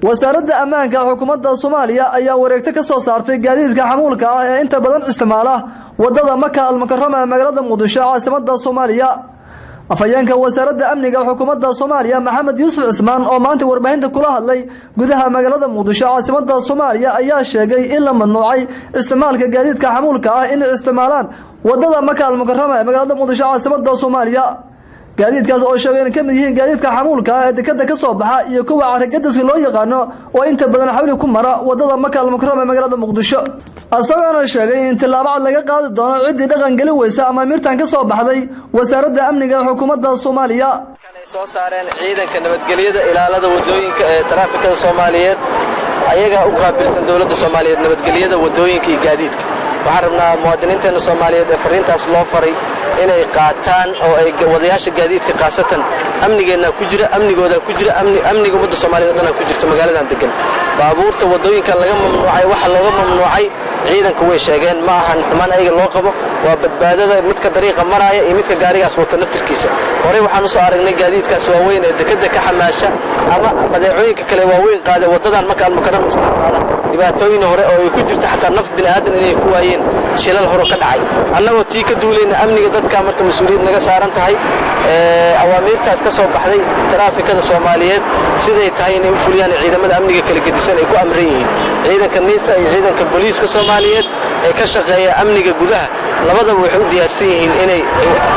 Wasaaradda ammaanka xukuumadda Soomaaliya ayaa wareegto ka soo saartay gaadiidka xamuulka ah ee inta badan isticmaala wadada Maka al-Mukarrama ee magaalada Muqdisho, caasimadda Soomaaliya. Afhayeenka wasaaradda amniga xukuumadda Soomaaliya, Maxamed Yuusuf Cismaan, oo maanta warbaahinta kula hadlay gudaha magaalada Muqdisho, caasimadda Soomaaliya, ayaa sheegay in la mamnuucay isticmaalka gaadiidka xamuulka ah inay isticmaalaan wadada Maka al-Mukarrama ee magaalada Muqdisho, caasimadda Soomaaliya. Gaadiidkaas oo sheegay in ka mid yihiin gaadiidka xamuulka ah ee dekada ka soo baxa iyo kuwa carragadiska loo yaqaano oo inta badan xawli ku mara wadada Maka al-Mukarrama ee magaalada Muqdisho, isagoona sheegay in tillaabo cad laga qaadi doono ciddii dhaqan gelin weysa ama miirtan ka soo baxday wasaaradda amniga ee xukuumadda Soomaaliya. Soo saareen ciidanka nabadgelyada ilaalada wadooyinka ee taraafikada Soomaaliyeed, ayagaa u qaabilsan dowladda Soomaaliyeed nabadgelyada wadooyinka iyo gaadiidka. Waxaan rabnaa muwaadiniinteena Soomaaliyeed ee fariintaas loo faray inay qaataan oo ay wadayaasha gaadiidka, khaasatan amnigeenna ku jira, amnigooda ku jira, amniga ummadda Soomaaliyeed oo dhan ku jirto magaaladan degan. Baabuurta wadooyinka laga mamnuucay, waxa looga mamnuucay ciidanku way sheegeen, ma ahan xumaan ayaga loo qabo, waa badbaadada midka dariiqa maraya iyo midka gaarigaas wata naftirkiisa. Horey waxaan usoo aragnay gaadiidkaas waaweyn ee dekada ka xamaasha ama badeecooyinka kale waaweyn qaada wadadan Maka al-Mukarrama isticmaala, dhibaatooyin hore oo ay ku jirta xataa naf bini'aadan inay ku waayeen shilal hore ka dhacay. Annagoo tii ka duulayna amniga dadka marka mas-uuliyad naga saaran tahay, awaamiirtaas ka soo baxday taraafikada Soomaaliyeed siday tahay inay u fuliyaan ciidamada amniga kala gedisan ay ku amran yihiin, ciidanka NISA iyo ciidanka booliiska Soomaaliyeed ee ka shaqeeya amniga gudaha, labadaba waxay u diyaarsan yihiin inay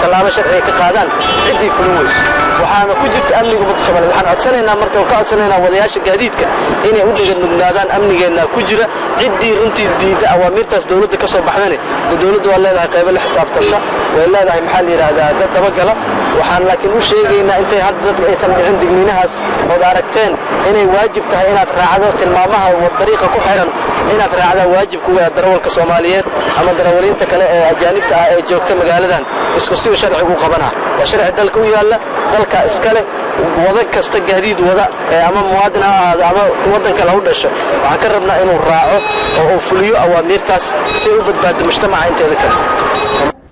tallaabo sharciga ka qaadaan ciddii fulin weyso. Waxaana ku jirta amniga ummadda Soomaaliyeed. Waxaan codsanaynaa marka, ka codsanaynaa wadayaasha gaadiidka inay u dhaganugnaadaan, amnigeenna ku jira. Ciddii runtii diidda awaamiirtaas dowladda ka soo baxdane, de dowladda waa leedahay qaybo la xisaabtanta, way leedahay, maxaa la yidhaahdaa, dad dabagala. Waxaan laakiin u sheegaynaa intay hadda dadka aysan dhicin digniinahaas ood aragteen inay waajib tahay inaad raacdo tilmaamaha dariiqa ku xiran, inaad raacdaa waajib kuwa darawalka Soomaaliyeed ama darawaliinta kale ee ajaanibta ah ee joogta magaaladan isku si sharcigu u qabanaa. Waa sharci dalka u yaalla, dalka iska leh. Wada kasta gaadiid wada ama muwaadin ha ahaado ama waddan kale ha u dhasho, waxaan ka rabnaa inuu raaco oo uu fuliyo awaamiirtaas si ay u badbaado mujtamaca inteeda kale.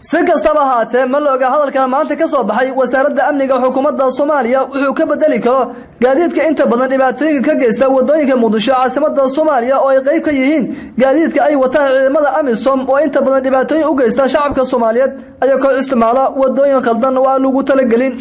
Si kastaba ahaatee, ma la oga hadalkan maanta ka soo baxay wasaaradda amniga xukuumadda Soomaaliya wuxuu ka bedeli karo gaadiidka inta badan dhibaatooyinka ka geysta wadooyinka Muqdisho, caasimadda Soomaaliya, oo ay qayb ka yihiin gaadiidka ay wataan ciidamada AMISOM oo inta badan dhibaatooyin u geysta shacabka Soomaaliyeed ayagoo isticmaala wadooyin khaldan oo aan lagu talagelin.